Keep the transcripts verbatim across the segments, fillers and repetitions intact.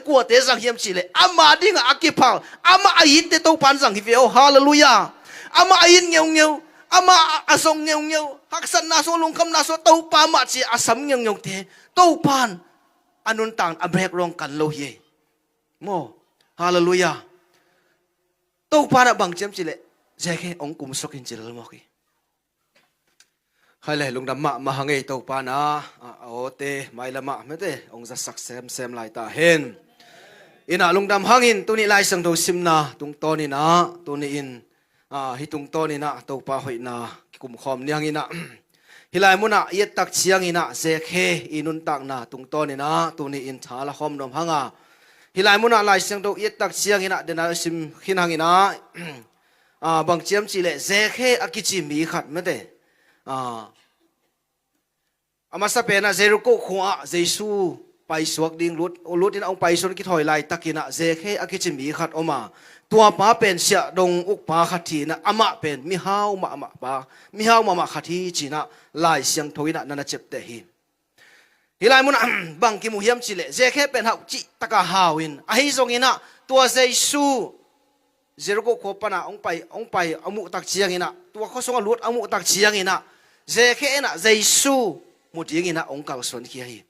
kuate zang hiam cihleh, ama dingah a kiphal, amah a itte Topan zang hi ve aw. Halleluiah. Amah a it ngeungeu, amah a zong ngeungeu, haksatna sung, lungkhamna sung Topa mah ci a sam ngeungeute Topan a nuntakna a background kan lo hi ei. Maw? Halleluiah. Topan ah bang ciam cihleh, Zekhe hong kumsuk in ci lel mawk hi. Hai le, lungdam mahmah hang ei. Topan ah a awte mailamah mete hong zatsak semsem lai ta hen. Inah lungdam hangin tuni Lai Siangtho simna tungtawn inah, tuni in, ah, hih tungtawn inah Topa hoihna kikumkhawm ni hang inah, hih lai munah i ettak ciang inah Zekhe i nuntakna tungtawn inah tuni in tha la khawm nuam hang a, hih lai munah Lai Siangtho i ettak ciang inah dena sim khin hang inah, ah, bang ciam cihleh Zekhe a kici mi khat mete, ah, a masa penah Jericho khua-ah Jesu paisuak ding lut, lut in a hong paisuak kithawi laitak inah Zekhe a kici mi khat om a, tua pa pen siahdong ukpa khat hi inah, amah pen mihau mahmah pa, mihau mahmah khat hi ci inah Lai Siangtho inah na na ciapteh hi. Hih lai munah bang kimu hiam cihleh, Zekhe pen hauh cih taka hau in, ahi zong inah tua Jesu Jericho khua pana hong pai, hong pai a muhtak ciang inah, tua khua sungah lut a muhtak ciang inah, Zekhe inah Jesu mu ding inah hong kalsuan khia hi.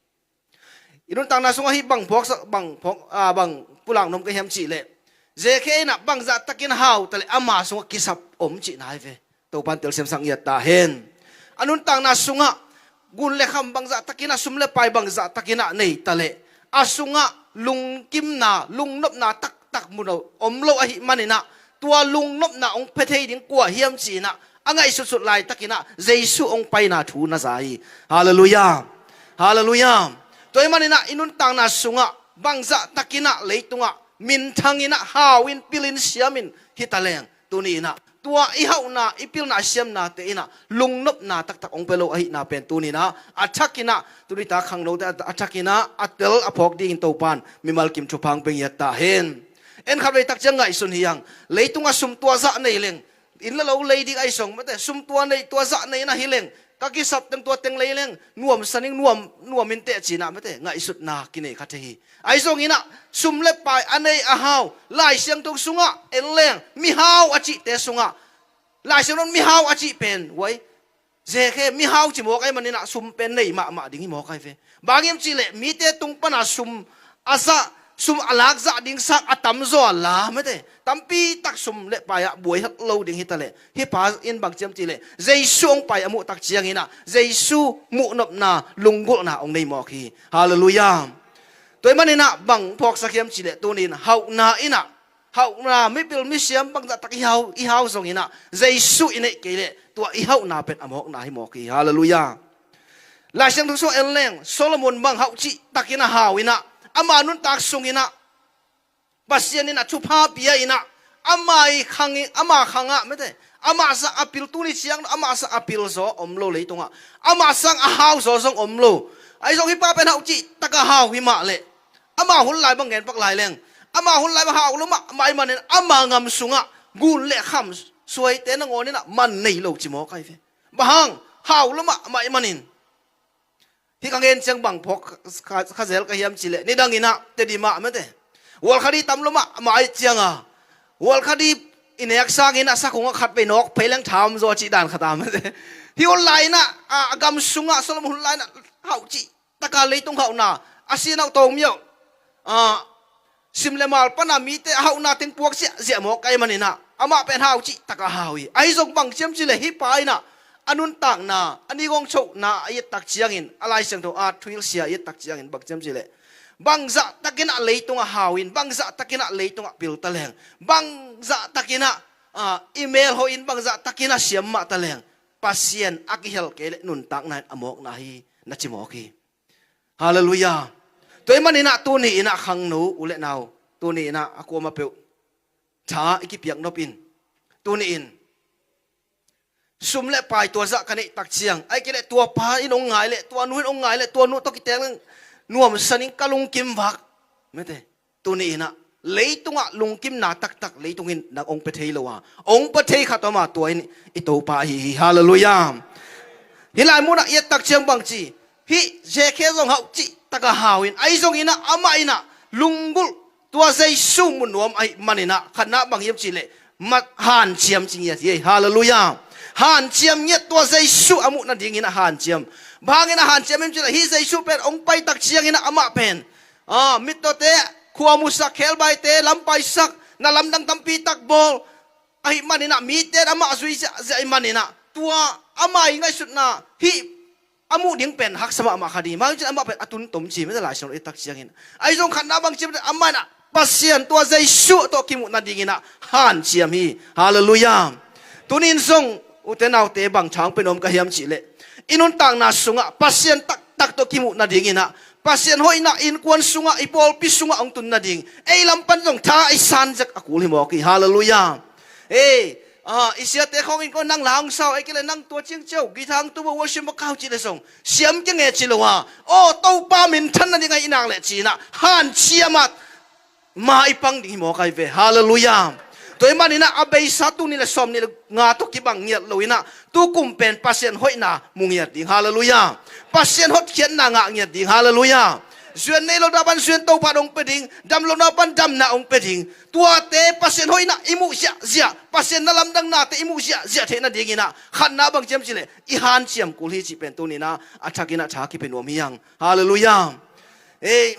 I nuntakna sungah hih bang phawk sa, bang phawk, ah, bang pulak nuam ka hiam cihleh, Zekhe inah bangzah takin hau taleh ama sungah kisap om cihna hi ve. Topan telsiam sak ngiat ta hen. A nuntakna sungah gun le kham bangzah takin ah, sum le pai bangzah takin ah nei taleh, a sungah lungkimna, lungnopna taktak mu lo, om lo ahih manin ah, tua lungnopna hong pia thei ding kua hiam ci inah a ngaihsutsut laitakin ah Jesu hong paina thu na za hi. Halleluiah. Halleluiah. Tua ahih manin ah i nuntakna sungah bangzah takin ah leitungah minthang inah hau in, pil in, siam in hi taleng, tuni inah tua i hauhna, i pilna, siamnate inah lungnopna taktak hong pia lo ahihna pen tuni inah a thak inah, tuni ta khangnote a thak inah a tel a phawk dingin Topan mimal kim thupha hong pia ngiat ta hen. En khatvei tak ciang ngaihsun hi hang. Leitungah sum tua zah nei leng, inn le lo lei ding ahi zong mete, sum tua nei, tua zah nei na hi leng, ka kisap teng tua teng lei leng nuamsa ning, nuam, nuam inteh ci inah mete ngaihsutna kinei kha thei hi. Ahi zong inah sum le pai a nei a hau, Lai Siangtho sungah en leng mihau a cihte sungah, Lai Siangtho mihau a cih pen, uai, Zekhe mihau ci mawk ahih manin ah sum pen nei mahmah ding hi mawk ahi ve. Bang hiam cihleh, mite tung pana sum a zah, sum a lak zah ding sang a tamzaw a la mete, tampi tak sum le pai ah buai het lo ding hi taleh, hih pa in bang ciam cihleh Jesu hong pai a muhtak ciang inah Jesu muhnopna, lunggulhna hong nei mawk hi. Halleluiah. Tua ahih manin ah bang phawksak hiam cihleh, tuni in hauhna inah, hauhna, mipil misiam bangzah tak i hau, i hau zong inah Jesu i neih kei leh tua i hauhna pen a mawkna hi mawk hi. Halleluiah. Lai Siangtho sung en leng, Solomon bang hauh cih takin a hau inah, ama nuntak sung inah Pasian inah thupha pia inah, ama i khang, ama khangah mete, ama sang a pil, tuni ciang ama sang a pil zaw om lo leitungah, ama sang a hau zaw zong om lo. Ahi zong hih pa pen hauh cih taka hau hi mah leh, ama hun lai bang ngen pak lai leng, ama hun lai bang hau lo mahmah ahih manin ama ngam sungah gun le kham suaite nangawn inah man nei lo ci mawk ahi ve. Bang hang? Hau lo mahmah ahih manin. Hih ka ngen ciang bang phawk kha, kha zel ka hiam cihleh, nidang inah Tedim ah mete, walkhadi tam lo mahmah ahih ciang a, walkhadi i nek sang inah sakhong ah khatvei nawk phei leng tham zaw cih dan khat a mete. Hih hun lai inah, a, a gam sungah Solomon hun lai inah hauh cih taka leitung hauhna, a sinauh tawng miauh, ah, sim le mal pana mite a hauhna teng puak ziahziah mawk ahih manin ah, amah pen hau cih taka hau hi. Ahi zong bang ciam cihleh hih pa inah a nuntakna, a nigawng chohna a i ettak ciangin, a Lai Siangtho a thuhilhsia i ettak ciangin bang ciam cihleh, bangzah takin ah leitungah hau in, bangzah takin ah leitungah pil taleng, bangzah takin ah, ah, i mel hawh in, bangzah takin ah siam mah taleng, Pasian a kihel kei leh nuntakna in a mawkna hi, na ci mawk hi. Halleluiah. Tua ahih manin ah tuni inah khangno u le nau, tuni inah a kuamah peuh tha i kipiak nop in, tuni in sum le pai tua zah ka neih tak ciang, ahih kei leh tua pa in hong ngai leh, tua nu in hong ngai leh, tua nu tawh kiteng leng nuamsa ning, ka lungkim vak, mete. Tuni inah leitungah lungkimna taktak leitung in nang hong pia thei lo a, hong pia thei khat om a, tua in i Topa ahi hi. Halleluiah. Hih lai munah i ettak ciang bang ci, hih Zekhe zong hauh cih taka hau in, ahi zong inah amah inah Lunggulh tua Jesu mu nuam ahih manin ah, khatna bang hiam cih leh, mat hanciam ci ngiat hi. Halleluiah. Hanciam ngiat, tua Jesu a muh nadingin ah hanciam. Bang hangin ah hanciam hiam cih leh, hih Jesu pen hong pai tak ciangin ah amah pen, ah, mittawte khua musak, khebaite lam paisak, na lamdang tampi tak bawl ahih manin ah, mite in amah zui ziahziah ahih manin ah, tua amah i ngaihsutna hih a muh ding pen haksa mahmah kha ding. Bang hang hiam cih leh amah pen a tun tom ci, mite Lai Siangtho i et tak ciangin. Ahi zong khatna bang ci hiam cih leh, amah in ah Pasian tua Jesu tawh kimuh nadingin ah hanciam hi. Halleluiah. Tuni in zong ute naute, bang tha hong pia nuam ka hiam cih leh, i nuntakna sungah Pasian taktak tawh kimuh nadingin ah, Pasian hoihna innkuan sungah, i pawlpi sungah hong tun nading, ei lam pan zong tha i san zek a kul hi mawk hi. Halleluiah. Ei, ah, i siate khawng in ko, nang la hong sa o, ei, kei leh nang tua ciang ciau, guitar hong tum o, worship a kau cih leh zong siam kei nge ci lo a, aw, Topa minthan nading ahih nak leh ci-in ah hanciam a ma i pang ding hi mawk ahi ve. Halleluiah. Tua ahih manin ah a beisa tul nih leh sawmnih leh nga tawh kibang ngiat lo-in ah, tukum pen Pasian hoihna mu ngiat ding. Halleluiah. Pasian hotkhiatna ngah ngiat ding. Halleluiah. Zuan nei lo na pan zuan, Topa in hong pia ding. Dam lo na pan damna hong pia ding. Tuate Pasian hoihna i muh ziahziah, Pasian na lamdangnate i muh ziahziah theih nadingin ah, khatna bang ci hiam cih leh, i hanciam kul hi cih pen tuni in ah a thakin ah tha kipia nuam hi hang. Halleluiah. Ei,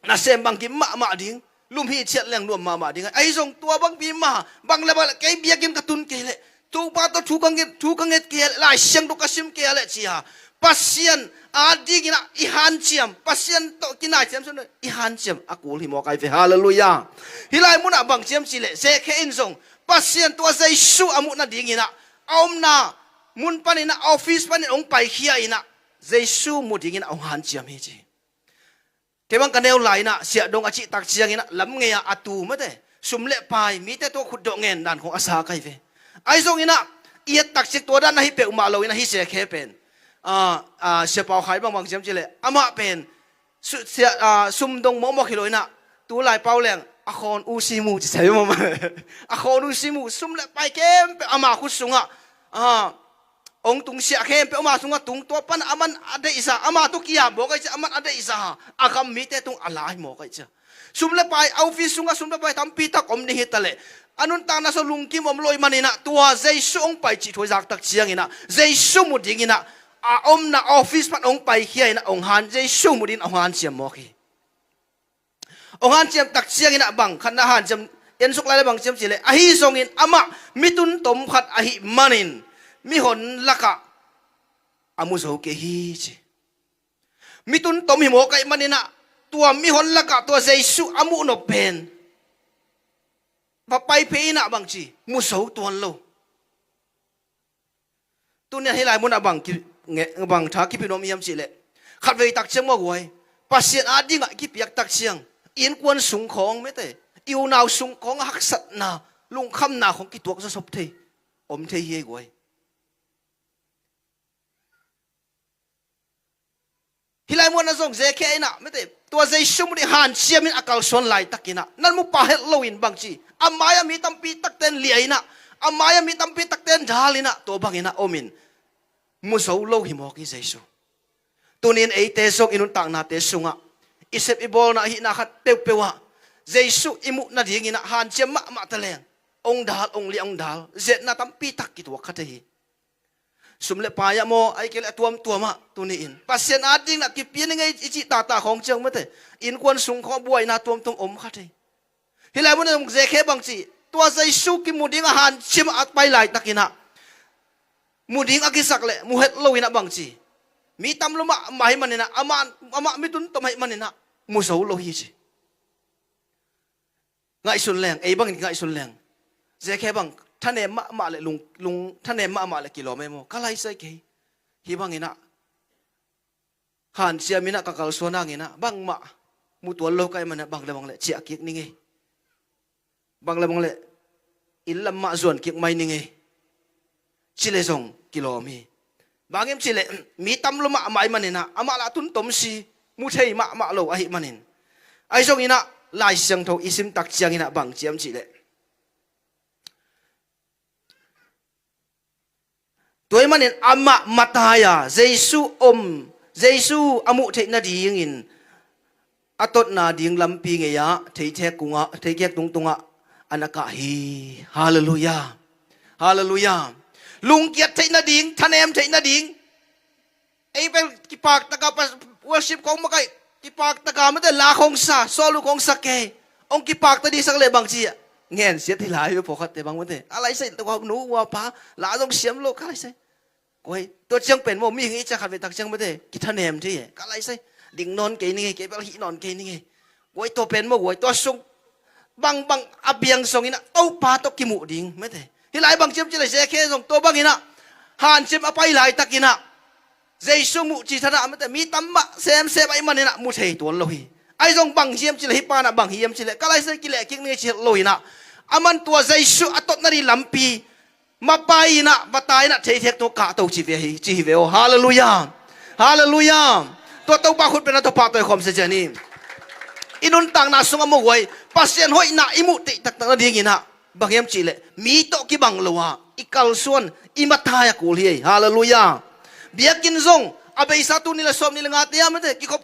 nasem bang kim mahmah ding, lum hi ciat leng nuam mahmah ding. Ahi zong tua bangpi mah, bang leh bang leh kei biakinn ka tun kei leh, Topa tawh thu ka nget, thu ka nget kei leh, Lai Siangtho ka sim kei leh ci-a, Pasian adingin ah i hanciam, Pasian tawh kinaiciam sun i hanciam a kul hi mawk ahi ve. Halleluiah. Hih lai munah bang ci hiam cih leh, Zakhe in zong Pasian tua Jesu a muh nadingin ah, a omna mun panin ah, office panin hong paikhia in ah, Jesu mu dingin ah hong hanciam hi ci. Kei bang ka neu lai-in ah, siahdong a cih tak ciangin ah, lam ngei-a a tu mate, sum leh pai, mite tungah khutdawh ngen dan khawng a sa ka hi ve. Ahi zongin ah, i et tak ciang tua dan ahi peuhmah lo-in ah, hih Zakhe pen, ah, ah, Sia Pau Khai bang bang ci hiam cih leh, amah pen su-, sia, ah, sumdong mawkmawk hi lo-in ah, tu lai pau leng, a khawn u si mu ci sai mawk mah. A khawn u si mu, sum leh pai khempeuh ama khut sungah, ah, hong tung, siah khempeuh ama sungah tung, tua pan aman a deihsa, ama tawh ki-ap mawk ahi ciah, aman a deihsa, a gam mite tung a la hi mawk ahi ciah. Sum leh pai, a office sungah sum leh pai tampi tak om ding hi ta leh, a nuntakna sungah lungkim om lo ahih manin ah, tua Jesu hong pai cih thu a zak tak ciangin ah, Jesu mu dingin ah, a omna office pan hong paikhia in ah, hong han, Jesu mu dingin ah hong hanciam mawk hi. Hong hanciam tak ciangin ah bang, khatna hanciam, en suk lai leh bang ci hiam cih leh, ahi zongin amah mi tun tom khat ahih manin, mihon lakah a mu zo kei hi ci. Mi tun tom hi mawk ahih manin ah, tua mihon lakah tua Jesu a muh nop pen, va pai phei in ah bang ci, mu zo tuan lo. Tuni-in hih lai munah bang ki, nge, bang tha kipia nuam hiam cih leh, khatvei tak ciang maw guai, Pasian adingah kipiak tak ciang, i innkuan sung khawng mate, i unau sung khawng haksatna, lungkhamna khawng kituak zawsop thei, om thei hi ei guai. Hih lai munah zong Zakhe in ah mate, tua Jesu mu ding hanciam in a kalsuan laitakin ah, nan mu pah het lo-in bang ci, a mai-ah mi tampi takte in liah in ah, a mai-ah mi tampi takte in dal in ah, tua bangin ah om in, mu zo lo hi mawk hi Jesu. Tuni-in eite zong i nuntaknate sungah, i sep i bawlna ahihna khat peuhpeuh ah, Jesu i muh nadingin ah hanciam mahmah ta leng, hong dal, hong liah, hong dal, zetna tampi tak kituak kha thei hi. Sum leh pai-ah maw, ahih kei leh a tuamtuam ah, tuni-in Pasian adingin ah kipia ning ei i cih tata khawng ciang mate, innkuan sung khawng buaina tuamtuam om kha thei. Hih lai munah zong Zakhe bang ci, tua Jesu kimu ding a hanciam a pai laitakin ah, mu ding a kisak leh mu het lo-in ah bang ci, mi tam lo mahmah ahih manin ah, amah, amah mi tun tom ahih manin ah, mu zo lo hi ci. Ngaihsun leng, ei bangin ngaihsun leng, Zakhe bang thanem mahmah leh lung, lung thanem mahmah leh kilawm ei maw, ka laisai kei. Hih bangin ah hanciam in ah ka kalsuan hangin ah, bangmah mu tuan lo ka hih manin ah, bang leh bang leh ciah kik ning ei, bang leh bang leh inn lam mah zuan kik mai ning ei, ci leh zong kilawm hi. Bang hiam cih leh, mi tam lo mahmah ahih manin ah, amah lah tun tom si, mu thei mahmah lo ahih manin. Ahi zongin ah, Lai Siangtho i sim tak ciangin ah bang ci hiam cih leh, tua ahih manin amah matai-a Jesu om, Jesu a muh theih nadingin, a totna ding lampi ngei-ah theithiak kungah, theithiak tungtungah a na kah hi. Halleluiah. Halleluiah. Lungkiat theih nading, thanem theih nading. Ei bel kipak taka pas, worship khong makaih, kipak taka mate la khong sa, solo khong sa kei. Hong kipak ta ding sak leh bangci a ngen siat hi lai ve pawlkhatte bang mate. A laisai tua nu ua pa la zong siam lo ka laisai. Koi tua ciang pen maw, mihing i ciah khat ve tak ciang mate kithanem thei e ka laisai. Ding nawn kei ning e, kei bel hih nawn kei ning e. Guai tua pen maw, guai tua sung bangbang a biang zong inah Topa tawh kimuh ding mate. Hih lai bang ciam cileh Zekhe zong tua bang inah hanciam a pai laitak inah Jesu muh ci thadah mate, mi tam mah semsem ahi man inah mu thei tuan lo hi. Ahi zong bang hiam cileh hih panah bang hiam cileh ka laisai kileh kik ni ci lo inah a man tua Jesu a totna ding lampi mapai inah, matai inah theithiak tungah kahto ci ve hi, ci hi ve aw. Halleluiah. Halleluiah. Tua Topa khut pen a tua pahtawi khawm se cian hi. I nuntakna sungah maw guai, Pasian hoihna i muh theih taktak nading inah bang hiam cihleh mi tawh kibang lo a i kalsuan, i matai a kul hi. Halleluiah. Biakinn zong a beisa tul nih le sawm nih le ngate a mate kikhop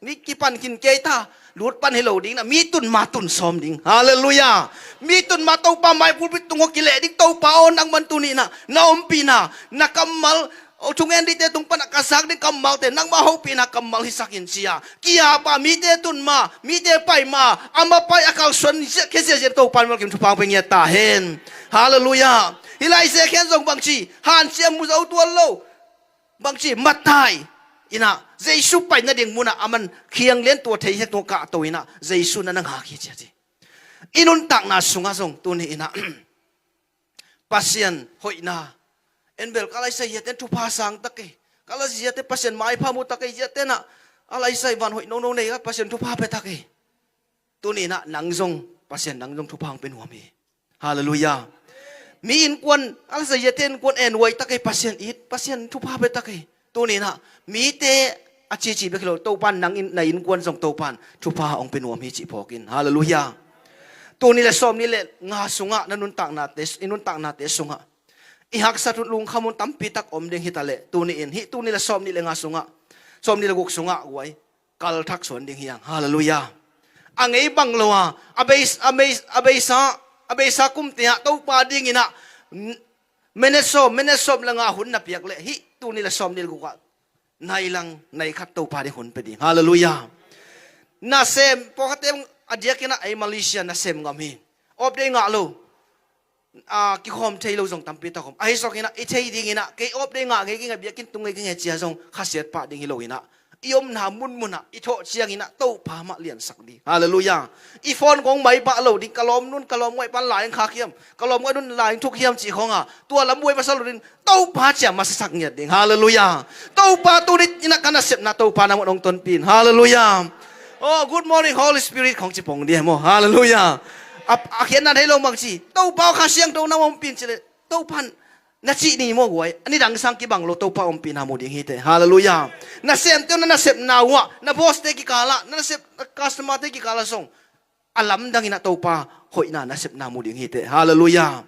mi kipan khin kei ta, lut pan hi lo ding inah mi tun ma tun sawm ding. Halleluiah. Mi tun ma Topa mai pulpit tung hong kileh ding, Topa aw nangman tuni inah na ompihna, na kammal, aw thungen dingte tung panah ka zak ding kammalte nangmah hopihna kammal hisak in ci a kiap a mite tun ma, mite pai ma, a mapai a kalsuan ziahkhia ziahziah Topa in malkim thupha hong pe ngiat ta hen. Halleluiah. Hih lai Zekhe in zong bangci hanciam mu zo tuan lo. Bangci matai inah Jesu pai nading munah a man khiang lian tua theithiak tungah kahto inah Jesu na na ngak hi ci a ci. I nuntakna sungah zong tuni inah Pasian hoihna en bel ka laisai hiaten thupha sang tak e. Ka laisai hiaten Pasian maipha mu tak e, hiaten ah a laisai van hoih nono nei a Pasian thupha pe tak e. Tuni inah nang zong Pasian nang zong thupha hong pe nuam hi. Halleluiah. Mi innkuan a laisai hiaten innkuan en huai tak e, Pasian it, Pasian thupha pe tak e. Tuni inah mite a cici bek hi lo, Topa in nang in, na innkuan zong Topa in thupha hong pe nuam hi cih phawk in. Halleluiah. Tul nih le sawm nih le nga sungah na nuntaknate, i nuntaknate sungah i haksat hun, lungkham hun tampi tak om ding hi taleh tuni in hih tul nih le sawm nih le nga sungah, sawm nih le guk sungah guai kalthak suan ding hi hang. Halleluiah. A ngei bang lo a, a beis-, a beis-, a beisa, a beisa kumte ah Topa ding inah minute sawm, minute sawm le nga hun na piak leh hih tul nih le sawm nih le guk ah nai lang nai khat Topa ding hun pe ding. Halleluiah. Nasem pawlkhatte a diak inah ei Malaysia nasem ngam hi. Off day ngah lo. A, kikhawm thei lo zong tampi tak om. Ahi sawk inah i thei ding inah kei off day ngah ngei kei, biakinn tung ngei kei cia zong khasiat pah ding hi lo inah i omna munmunah i thawh ciang inah Topa mah liansak ding. Halleluiah. I phone khong maipah lo ding, ka lawm nun ka lawm ngaih pan lai ang khak hiam, ka lawm ngaih nun lai ang thuk hiam cih khong a tua lam buai masa lo ding, Topa cia masasak ngiat ding. Halleluiah. Topa tuni inah ka nasepna Topa nang hong tonpih in. Halleluiah. Oh, good morning Holy Spirit khong ci pong ding maw. Halleluiah. A, a khiatna thei lo bangci, Topa aw Kha Siangtho nang ompih in cileh Topa in na cih ni maw guai, a nidang sang kibang lo Topa ompihna mu ding hi teh. Halleluiah. Nasemte na nasepna uh ah, na boss te kikal ah, na nasep, na customer te kikal ah zong a lamdang inah Topa hoihna nasepna mu ding hi teh. Halleluiah.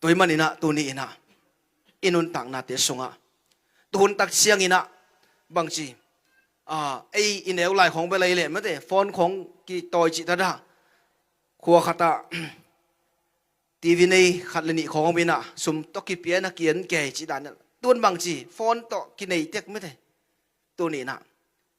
Tua ahih man inah tuni inah i nuntaknate sungah tuhun tak ciang inah bangci, a, ei i neu lai khong bel ei leh mate phone khong kitawi cih tadah khua khat ah TV nei khat le nih khawng om inah sum tawh kipia inah kian kei cih dan, tun bangci phone tawh kinei tek mate. Tuni inah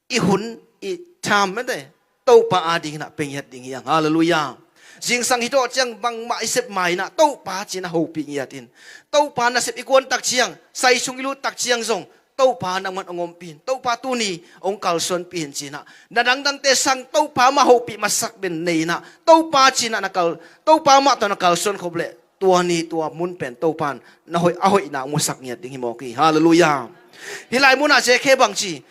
i hun i time mate Topa ading inah pe ngiat ding hi hang. Halleluiah. Zingsang hi tawh ciang bangmah i sep ma inah Topa ci inah hopih ngiat in. Topa nasep i kuan tak ciang, sai sung i lut tak ciang zong Topa nangman hong ompih in, Topa tuni hong kalsuanpih in ci inah na dangdangte sang Topa mah hopih masak ben nei inah Topa ci inah na kal, Topa mah tawh na kalsuan khop leh tua ni tua mun pen Topa in na hoih, a hoihna hong musak ngiat ding hi mawk hi. Halleluiah. Hih lai munah Zekhe bangci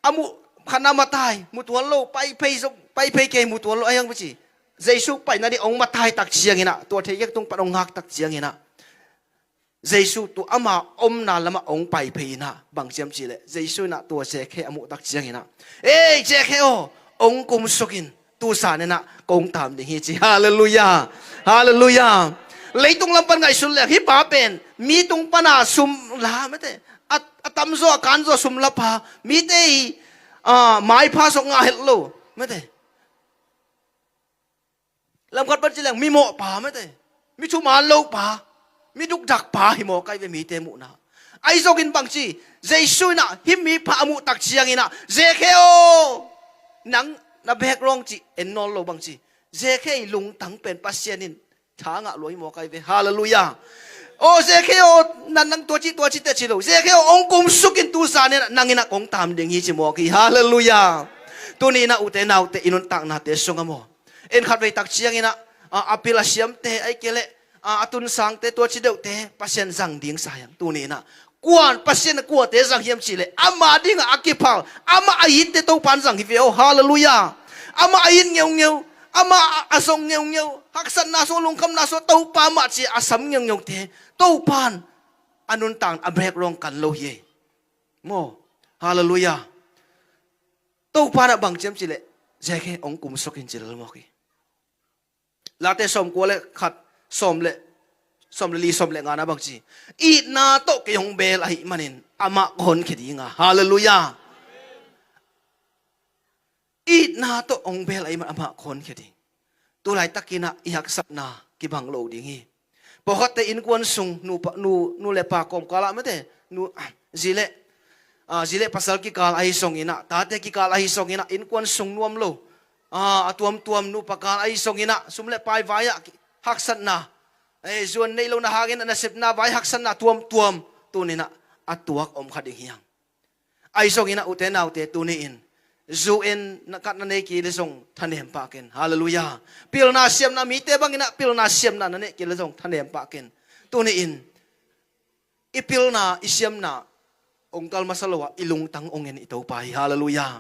a muh khatna matai mu tuan lo, pai phei zong, pai phei kei mu tuan lo, a hiang bangci Jesu paina ding hong matai tak ciang inah, tua theithiak tung pan hong ngak tak ciang inah Jesu tu ama omna lamah hong pai phei inah bang ciam cihleh Jesu inah tua Zekhe a muh tak ciang inah, "Ei Zekhe aw, hong kumsuk in, tu san inah kong tam ding hi," ci. Halleluiah. Halleluiah. Leitung lam pan ngaihsun leng hih pa pen mi tung pana sum la mate, a, a tamzaw a kanzaw sum la pa, mite i ah, maipha zong ngah het lo. Mate. Lamkhat pan ci leng, mi mawhpa mate, mi thuman lopa, mi dukdakpa hi mawk ai ve mite muhna. Ahi zongin bangci, Jesu in ah hih mipha a muh tak ciangin ah, Zekhe aw, nang na background cih en nawn lo bangci, Zekhe i lungtang pen Pasian in tha ngah lua hi mawk ai ve. Halleluiah. Aw Zekhe aw, nang, nang tua ci tua ci teh ci lo. Zekhe aw, hong kumsuk in, tu zan in ah nang in ah kong tam ding hi ci mawk hi. Halleluiah. Tuni in ah ute naute, i nuntaknate sungah maw, en khatvei tak ciangin ah, a, a pil a siamte, ahih kei leh, a, a tunsangte, tua ci deuhte Pasian zang ding sa hi hang. Tuni in ah kuan, Pasian in kuate zang hiam cih leh, amah dingah a kiphal, amah a itte Topa'n zang hi ve aw. Halleluiah. Amah a it ngeungeu, amah a, a zong ngeungeu, haksatna sung, lungkhamna sung Topa mah ci a sam ngeungeute Topa'n a nuntakna, a background kan lo hi ei. Maw. Halleluiah. Topa'n ah bang ci hiam cih leh, Zekhe, hong kumsuk in ci lel mawk hi. Late sawmkua le khat, sawm le, sawm le li, sawm le ngana bangci, itna tawh kei hong bel ahih manin amah ka honkhia ding a. Halleluiah. Itna tawh hong bel ahih manin amah ka honkhia ding. Tu laitakin ah i haksatna kibang lo ding hi. Pawlkhatte innkuan sung, nu pa, nu, nu le pa kawmkal ah mate, nu, zi le, ah, zi le pasal kikal ahi zongin ah, tate kikal ahi zongin ah, innkuan sung nuam lo, ah, a tuamtuam, nupa kal ahi zongin ah, sum le pai vai ah haksatna, eh, zuan nei lohna hangin a nasepna vai haksatna tuamtuam, tuni in ah a tuak om kha ding hi hang. Ahi zongin ah ute naute, tuni in zu en na, khat na nei kei leh zong thanem pah ken. Halleluiah. Pilna siamna, mite bangin ah pilna siamna na neih kei leh zong thanem pah ken. Tuni in i pilna, i siamna hong kal masa lo ah, i lungtang hong en i Topa hi. Halleluiah.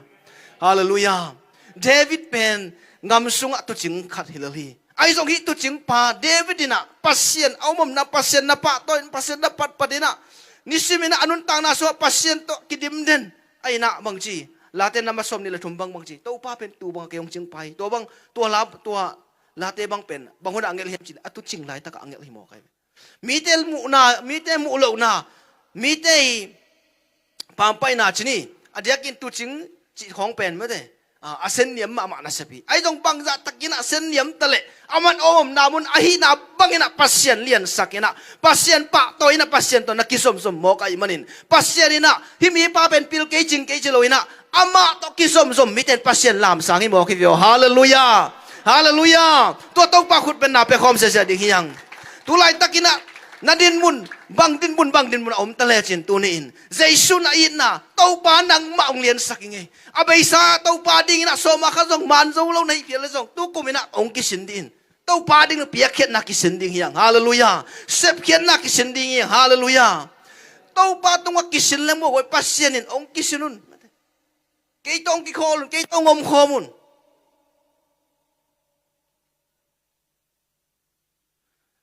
Halleluiah. David pen gam sungah tuucing khat hi lel hi. Ahi zong hih tuucingpa David in ah Pasian a om omna, Pasian na pahtawi in, Pasian na patpat in ah, nisimin ah a nuntakna sungah Pasian tawh kidim den. Ahi in ah bangci, Late number sawmnih le thum bang bangci, Topa pen tu bang a kei hong cingpa hi. Tua bang, tua la, tua Late bang pen bang hun ah a gelh hiam cih leh, a tuucing laitak ah a gelh hi mawk ai ve. Mite muhna, mite muh lohna, mite i pampaihna ci ni, a diakin tuucing cih khawng pen mate, a, a senniam mahmah nasep hi. Ahi zong bangzah takin ah senniam ta leh, aman a om omna mun ahihna bangin ah Pasian liansak in ah, Pasian pahtawi in ah, Pasian tawh na kizomzom mawk ahih manin, Pasian in ah hih mipa pen pil kei, cing kei ci lo in ah, amah tawh kizomzom mite in Pasian lamsang hi mawk hi ve aw. Halleluiah. Halleluiah. Tua Topa khut pen na pia khawm ziahziah ding hi hang. Tu laitakin ah na dinmun, bang dinmun, bang dinmun a om ta lecin, tuni in Jesu na itna, Topa nangmah hong liansak ing ei. A beisa Topa dingin ah sawm ah khat zong man zo lo na hih phial leh zong, tu kum in ah hong kisin dih in. Topa ding piakkhiatna kisin ding hi hang. Halleluiah. Sepkhiatna kisin ding hi hang. Halleluiah. Topa tungah kisin leng maw, Pasian in hong kisin un. Kei tawh hong kikhawl un, kei tawh hong omkhawm un.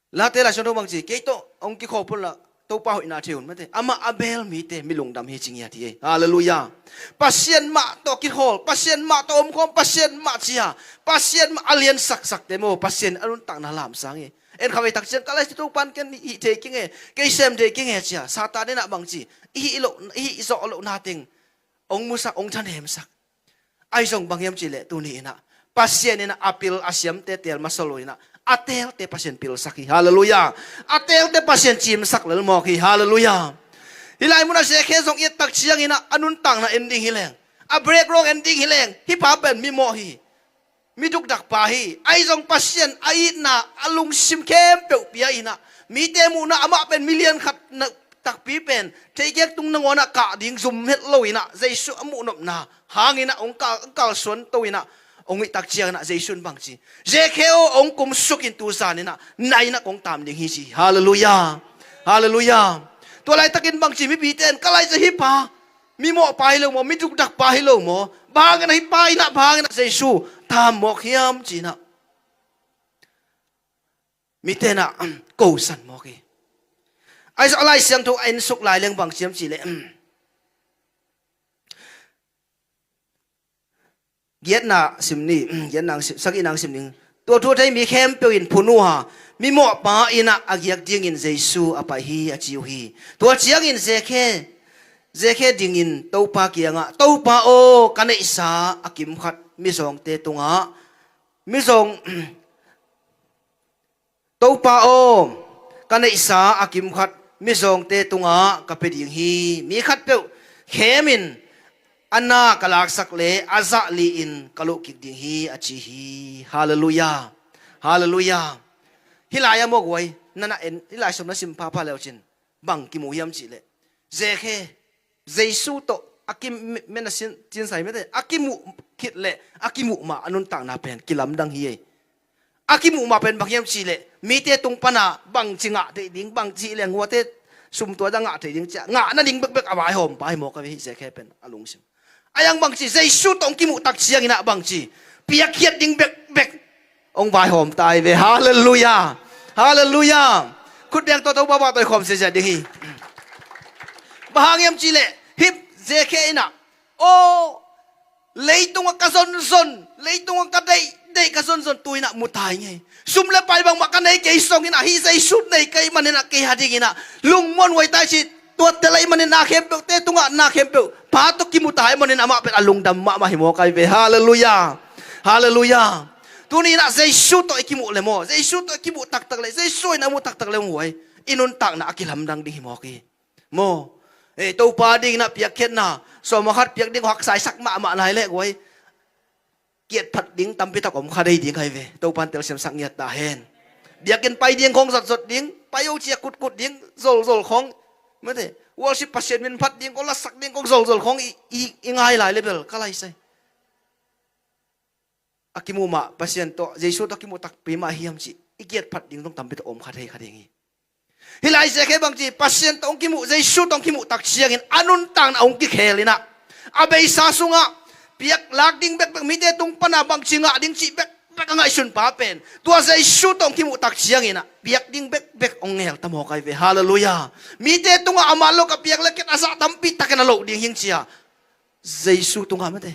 Late Lai Siangtho bang ci, kei tawh hong kikhawl pun la, Topa hoihna thei un mate. Amah a bel mite mi lungdam hi ci ngiat hi ei. Halleluiah. Pasian mah tawh kikhawl, Pasian mah tawh omkhawm, Pasian mah cia, Pasian mah a liansaksakte maw, Pasian a nuntakna lamsang hi. En khatvei tak ciang, ka laisi Topa'n ken hih thei kei nge, kei sem thei kei nge cia, Satan in ah bang ci, i hih loh, i hih zawh lohna teng hong musak, hong thanemsak. Ahi zong bang hiam cih leh, tuni in ah Pasian in ah a pil a siamte teel masa lo in ah, a teelte Pasian pilsak hi. Halleluiah. A teelte Pasian cimsak lel mawk hi. Halleluiah. Hih lai mun ah Zekhe zong i et tak ciangin ah, a nuntakna en ding hi leng, a background en ding hi leng, hih pa pen mi mawh hi. Mi dukdakpa hi. Ahi zong Pasian a itna, a lungsim khempeuh pia in ah, mite muhna, amah pen mi lian khat na, takpi pen theikhek tung nangawn ah kah ding zum het lo in ah, Jesu a muh nopna hangin ah hong kal, kalsuan to in ah, hong hih tak ciangin ah Jesu in bang ci, Zekhe aw, hong kumsuk in, tu zan in ah nang in ah kong tam ding hi ci. Halleluiah. Halleluiah. Tua laitakin bang ci, mipite in, ka laisi hih pa mi mawhpa hi lo maw, mi dukdakpa hi lo maw, bang hangin ah hih pa in ah, bang hangin ah Jesu tam mawk hiam ci in ah, mite in ah kosan mawk hi. Ahi zong a Lai Siangtho a ensuk lai leng bang ci hiam cih leh, giatna sim ni, giatna sim, sagihna sim ning. Tua thu a thei mi khempeuh in phun uh a, mi mawhpa in ah a giak dingin Jesu a pai hi, a ci uh hi. Tua ciangin Zekhe, Zekhe dingin Topa kiangah, Topa aw, ka neihsa a kimkhat mizawngte tungah, mizawng, Topa aw, ka neihsa a kimkhat mizawngte tungah ka pia ding hi. Mi khatpeuh khemin a na ka laksak le a zah li-in ka lohkik ding hi, a ci hi. Halleluiah. Halleluiah. Hih lai-ah maw guai, na na en, hih lai sawm na sim phapha leucin bang kimu hiam cihleh, Zekhe, Jesu tawh a kim, men a sin, cinsai mete, a kimuh khit leh a kimuh mah a nuntakna pen kilamdang hi ei. A kimuh mah pen bang hiam cihleh, mite tung pana bangci ngah theih ding, bangci leng huate sum tua dah ngah theih ding cia ngah nading bekbek a vaihawm pa hi mawk a ve hih Zekhe pen a lungsim. A yang bangci, Jesu tawh hong kimuh tak ciangin ah bangci, piakkhiat ding bekbek hong vaihawm ta hi ve. Halleluiah. Halleluiah. Khut beng tawh Topa pahtawi khawm siasia ding hi. Bang hang hiam cihleh, hih Zekhe in ah, aw, leitungah ka zonzon, leitungah ka deihdeih ka zonzon, tu-in ah mu ta ing ei. Sum le pai bangmah ka nei kei zongin ah, hih Jesu nei ka hih manin ah kei a dingin ah lungmuanhuai ta hi ci. Tuate lei manin na khempeuhte tungah na khempeuh Pa tawh kimu ta hih manin amah pen a lungdam mahmah hi mawk a hi ve. Halleluiah. Halleluiah. Tuni-in ah Jesu tawh i kimuh le maw, Jesu tawh i kimuh taktak le, Jesu in a muh taktak le hong guai, i nuntakna a kilamdang ding hi mawk hi. Maw, eh, Topa dingin ah piakkhiatna, sawma khat piak ding haksa i sak mahmah nai leh guai, kiat phat ding tampi tak om kha dei ding ahi ve. Topan telsiamsak ngiat ta hen. Biakinn pai ding khong zotzot ding, pai o cia kutkut ding, zolzol khong, mete, worship Pasian min phat ding khong, lasak ding khong zolzol khong i, i, i ngai lai le bel ka laisai. A kimuh mah Pasian tawh, Jesu tawh kimuh takpi mah hiam cih i kiat phat ding zong tampi tak om kha thei kha ding hi. Hih lai Zekhe bangci, Pasian tawh hong kimuh, Jesu tawh hong kimuh tak ciangin a nuntakna hong kikhel in ah, a beisa sungah piak lak ding bekbek, mite tung pana bangci ngah ding cih bekbek a ngaihsun pa pen, tua Jesu tawh hong kimuh tak ciangin ah piak ding bekbek hong ngel ta mawk ahi ve. Halleluiah. Mite tungah amah lo ka piak le ken a zah tampi takin a loh ding hing cia Jesu tungah mete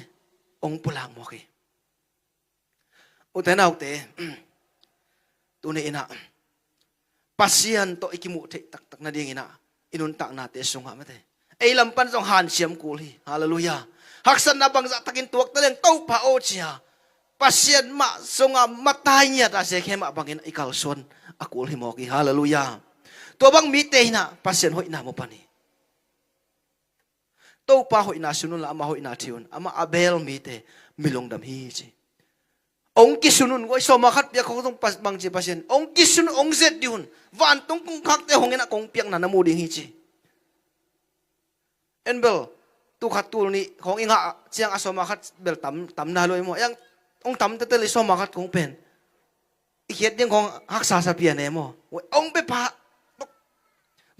hong pulak mawk hi. Ute naute, tuni in ah Pasian tawh i kimuh theih taktak nadingin ah i nuntaknate sungah mete, ei lam pan zong hanciam kul hi. Halleluiah. Haksatna bangzah takin tuak ta leng Topa aw cia Pasian mah sungah matai ngiat a Zekhe mah bangin i kalsuan a kul hi mawk hi. Halleluiah. Tua bang mite in ah Pasian hoihna mu pan hi. Topa hoihna sun unla amah hoihna thi un, amah a bel mite mi lungdam hi ci. Hong kisun un, guai, sawma khat piak khong zong pas, bangci Pasian hong kisun, hong zet dih un. Vantung kongkhakte hong in ah kong piakna na mu ding hi ci. En bel, tu khat tul nih khong i ngah ciang a sawma khat bel tam, tam nai lo i maw. Yang hong tam tetel i sawma khat khong pen i khiat ding khong haksa sa pian e maw. Guai, hong bepha tok.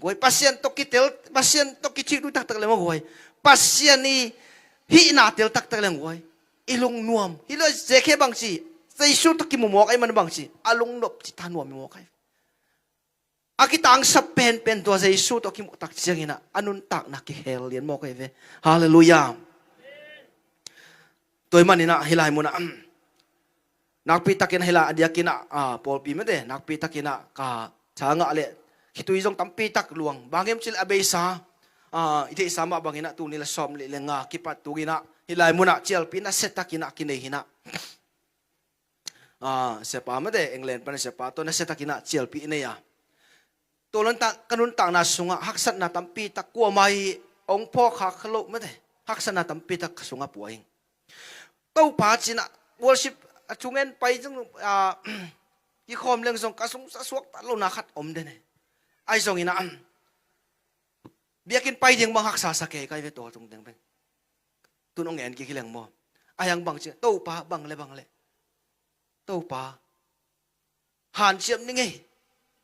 Guai, Pasian tawh kitel, Pasian tawh kici tui taktak le maw guai, Pasian i hihna tel taktak le guai, i lungnuam. Hih lo Zekhe bangci, Jesu tawh kimu mawk ahi man bangci, a lungnop ci ta nuam i mawk ahi. A kitangsap penpen tua Jesu tawh kimuh tak ciangin ah a nuntakna kikhel lian mawk ahi ve. Halleluiah. Tua ahih manin ah hih lai munah nakpi takin hih lai a diakin ah, ah, pawlpi mete, nakpi takin ah ka tha ngah le khitui zong tampi tak luang. Bang hiam cih leh a beisa, ah, i theihsa mah bangin ah tul nih le sawm le nga kipat tungin ah hih lai munah cialpi nasia takin ah kinei hi in ah. Ah, siapa mete, England pan siapa tawh nasia takin ah cialpi i nei a. Tua nuntak, ka nuntakna sungah haksatna tampi tak, kuamah i hong phawk kha kha lo mete, haksatna tampi tak ka sungah pua ing. Topa ci-in ah worship a cungen pai zong, ah, kikhawm leng zong ka sung sa suak ta lona khat om den e. Ahi zongin ah biakinn pai ding bang haksa sa kei kai ve, tua tung ding pen. Tun hong en kik hi leng maw. A hiang bang ci, Topa bang le bang le, Topa hanciam ni ngei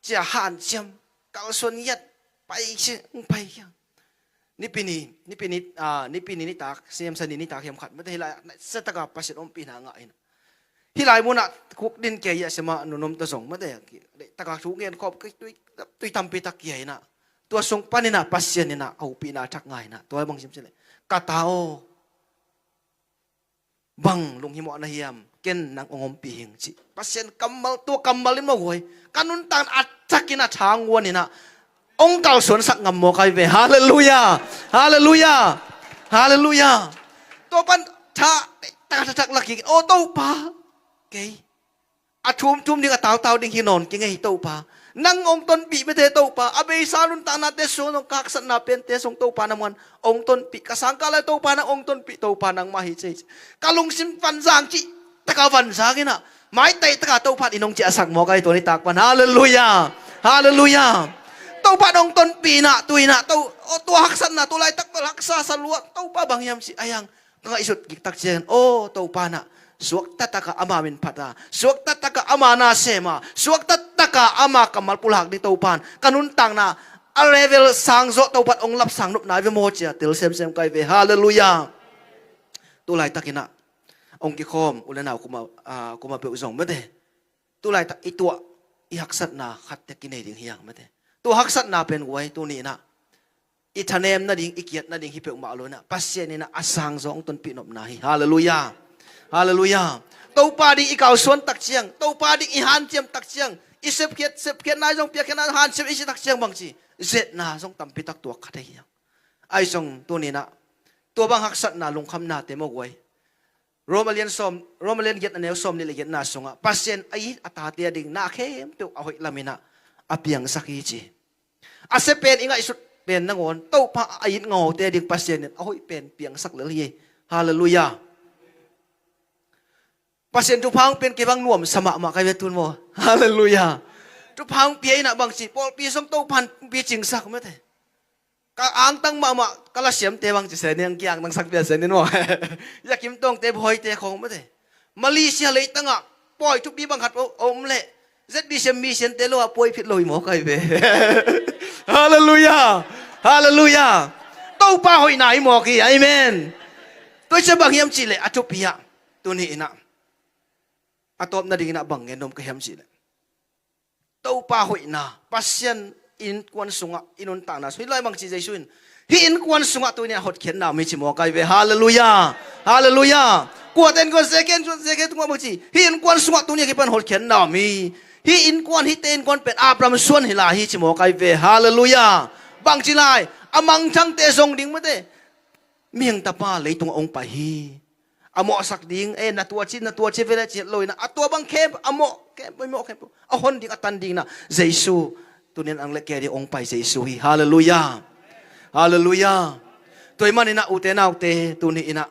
cia hanciam, kalsuan ngiat, pai ci, hong pai hiang. Nipi ni, nipi ni, ah, nipi ni nitak, siamsa ni nitak hiam khat mete hih lai ah nasia taka Pasian ompihna ngah in ah. Hih lai munah kuk din kei a sema nunom ta zong mete, taka thu ngen khawm kei tui, tui tampi tak kia in ah. Tua sung panin ah Pasian in ah a upihna thak ngai in ah. Tua bang sim cih leh, ka ta aw, bang lunghimawh na hiam, ken nang hong ompih hing ci. Pasian kammal, tua kammal in maw guai, ka nuntakna a thakin a thang uan in ah hong kalsuansak ngam maw kai ve. Halleluiah. Halleluiah. Halleluiah. Tua pan tha taktak lak kik, aw Topa, kei a thumthum ding, a tautau ding hi nawn kei ngei Topa. Nang hong tonpih mete Topa, a beisa nuntaknate sung hong ka haksatna pente sung Topa na muan hong tonpih, ka sangkah lai Topa nang hong tonpih Topa nangmah hi cei. Ka lungsim vanzang cih taka vanzang inah, maitai taka Topa in hong ciahsak maw kai tua nitak pan. Halleluiah. Halleluiah. Topa hong tonpih inah tu inah to, aw tua haksatna tu laitak bel haksa sa lua, Topa bang hiam cih a hiang ka ngaihsut giktak ciangin, aw Topa nah, suakta taka ama min phata, suakta taka ama na sema, suakta taka ama kammal pulak ding Topan ka nuntakna a level sangzawh Topan hong lapsang nopna i ve maw cia tel semsem kai ve. Halleluiah. Tu laitakinah hong kikhawm u le nau kuma, ah, kuma peuh zong mete, tu laitak i tuah i haksatna khatte kinei ding hiang mete. Tua haksatna pen guai tuni inah i thanem nading, i kiat nading hi peuhmah lo inah, Pasian inah a sangzawh hong tonpih nopna hi. Halleluiah. Halleluiah. Topa ding i kalsuan tak ciang, Topa ding i hanciam tak ciang, i sepkhiat, sepkhiatna i zong piakkhiatna hanciam i si tak ciang bangci, zetna zong tampi tak tuak kha thei hiang. Ai zong tuni inah tua bang haksatna lungkhamnate maw guai, Rom a lian sawm, Rom a lian giat a neu sawm nih le giatna sungah Pasian a it a tate a ding na khempeuh a hoih lam inah a piangsak hi ci. A sia pen i ngaihsut pen nangawn Topa a it ngaute a ding Pasian in a hoih pen piangsak lel hi. Halleluiah. Pasian thupha hong pian kei bang nuamsa mahmah kai ve tun maw. Halleluiah. Thupha hong pia inah bangci pawlpi song Topan picingsak mete. Ka angtang mahmah ka lasiamte bangci senin, ang kiangtang sakpia senin maw. Yakim tawngte bawite khawng mete. Malaysia leitangah pawi thupi bang khat a om leh Z B C M mi siante lo ah pawi phit lo hi maw kai ve. Halleluiah. Halleluiah. Topa hoihna hi mawk hi. Amen. Tua cia bang hiam cihleh a thupi ah tuni inah a tawp nading inah bang ngen nuam ka hiam cihleh Topa hoihna, Pasian innkuan sungah i nuntakna sung hi lai bangci Jesu in hih innkuan sungah tuni a hotkhiatna om hi ci maw kai ve. Halleluiah. Halleluiah. Kuate innkuan Zekhia, Zekhia tungah bangci hih innkuan sungah tuni a kipan hotkhiatna om hi. Hih innkuan, hihte innkuan pen Abraham suan hi lai hi ci maw kai ve. Halleluiah. Bangci lai a mangthangte zong ding mete. Mihing tapa leitungah hong pai hi. A mawhsak ding, eh, na tua ci, na tua ci vele ci het lo inah a tua bang khempeuh, a mawh khempeuh, a mawh khempeuh a hon ding, a tan ding inah Jesu tuni inah nang le kei ding hong pai Jesu hi. Halleluiah. Halleluiah. Tua ahih manin ah ute naute tuni inah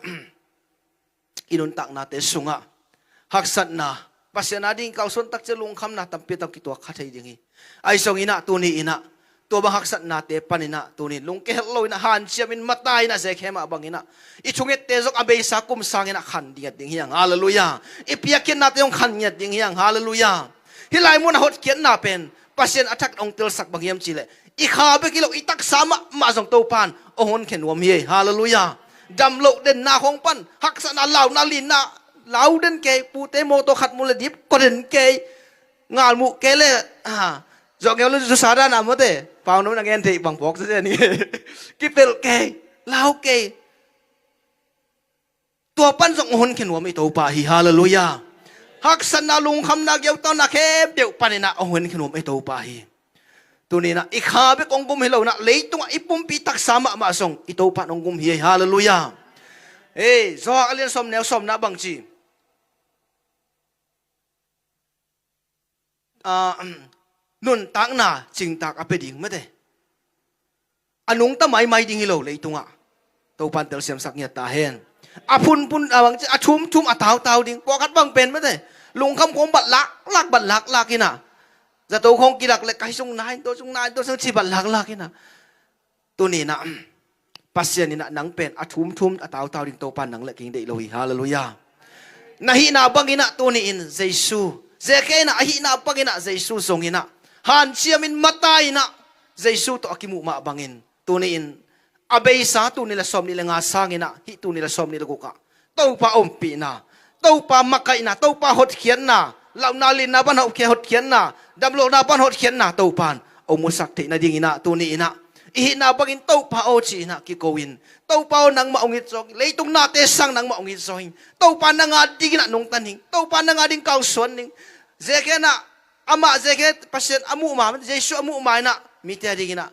i nuntaknate sungah haksatna, Pasian a ding kalsuan tak ciang lungkhamna tampi tak kituak kha thei ding hi. Ahi zongin ah tuni inah tua bang haksatnate panin ah tuni in lungke het lo inah hanciam in mata inah Zekhia mah bangin ah i thungette zong a beisa kum sangin ah khan ngiat ding hiang. Halleluiah. I piakkhiatnate zong khan ngiat ding hiang. Halleluiah. Hih lai munah hotkhiatna pen Pasian a thak hong telsak bang hiam cihleh i kha bek hi lo, i taksa mahmah zong Topan hong honkhia nuam hi. Halleluiah. Damloh denna khawng pan haksatna, launa linna, lau den kei, pute mawtaw khat mu le dip kua den kei, ngal muh kei le, ha, zawh ngeu le zusa dana mawte, paunom na ngen theih bang phawk sese ni. Kipelh kei, lau kei. Tua pan zong hong honkhia nuam i Topa hi. Halleluiah. Haksatna, lungkhamna, geutana khempeuh panin ah hong honkhia nuam i Topa hi. Tuni inah i kha bek hong gum hi lo inah leitungah i pumpi taksa mahmah zong i Topan hong gum hi. Halleluiah. Ei, Johan a lian sawm neu sawmna bangci, ah, nuntakna cingtak a pia ding mete. A nungta maimai ding hi lo leitungah. Topan telsiamsak ngiat ta hen. A phunphun, a bangci, a thumthum, a tautau ding. Pawlkhat bang pen mete, lungkham khawng bat laklak, bat laklak inah, zato khawng kilak le kai sung nai, tua sung nai, tua sung ci bat laklak inah. Tuni inah Pasian inah nang pen a thumthum, a tautau ding Topan nang le kei deih lo hi. Halleluiah. Na hihna bangin ah tuni in Jesu, Zekhia inah a hihna bangin ah Jesu zong inah hanciam in mata inah Jesu tawh a kimuh mah bangin tuni in a beisa tul nih le sawm nih le nga sangin ah hih tul nih le sawm nih le guk ah Topa ompihna, Topa makaihna, Topa hotkhiatna, launa linna pan hotkhiat, hotkhiatna, damlohna pan hotkhiatna Topan hong musak theih nadingin ah tuni inah i hihna bangin Topa aw ci inah kiko in, Topa aw nangmah hong it zawng, leitung nate sang nangmah hong it zawng, Topa nang a dingin ah nungta ning, Topa nang a ding kalsuan ning. Zekhia inah amah Zekhia Pasian a muh ma, Jesu a muh ma inah mite a dingin ah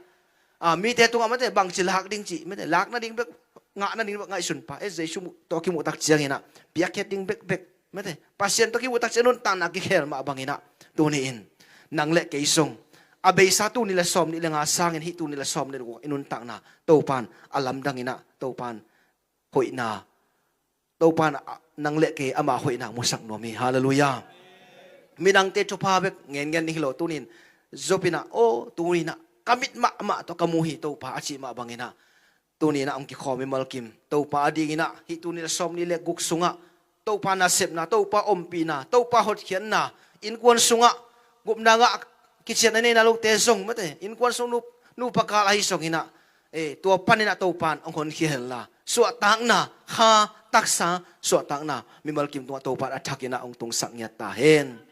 Ah, mite tungah mate bangci lak ding cih mate, lak nading bek, ngah nading bek ngaihsun pah. Eh, Jesu tawh kimuh tak ciangin ah piakkhiat ding bekbek mate, Pasian tawh kimuh tak ciang nuntakna kikhel mah bangin ah tuni-in nang le kei zong a beisa tul nih le sawmnih le nga sangin hih tul nih le sawmnih le guk i nuntakna Topa'n a lamdangin ah Topa'n hoihna, Topa'n ah nang le kei ama hoihna musak nuam hi. Halleluiah. Midangte thupha bek ngen ngen ding hi lo, tuni-in Job in ah, aw, tuni-in ah ka mit mahmah tawh ka mu hi Topa a cih mah bangin ah tuni-in ah hong kikhawm mimal kim Topa a dingin ah hih tul nih le sawmnih le guk sungah Topa nasepna, Topa ompihna, Topa hotkhiatna, innkuan sungah gupna ngah kician a neihna lote zong mate, innkuan sung nu, nupa kal ahi zongin ah, eh, tua panin ah Topa'n hong honkhia henla, suahtakna kha, taksa suahtakna mimal kim tungah Topa'n a thakin ah hong tungsak ngiat ta hen.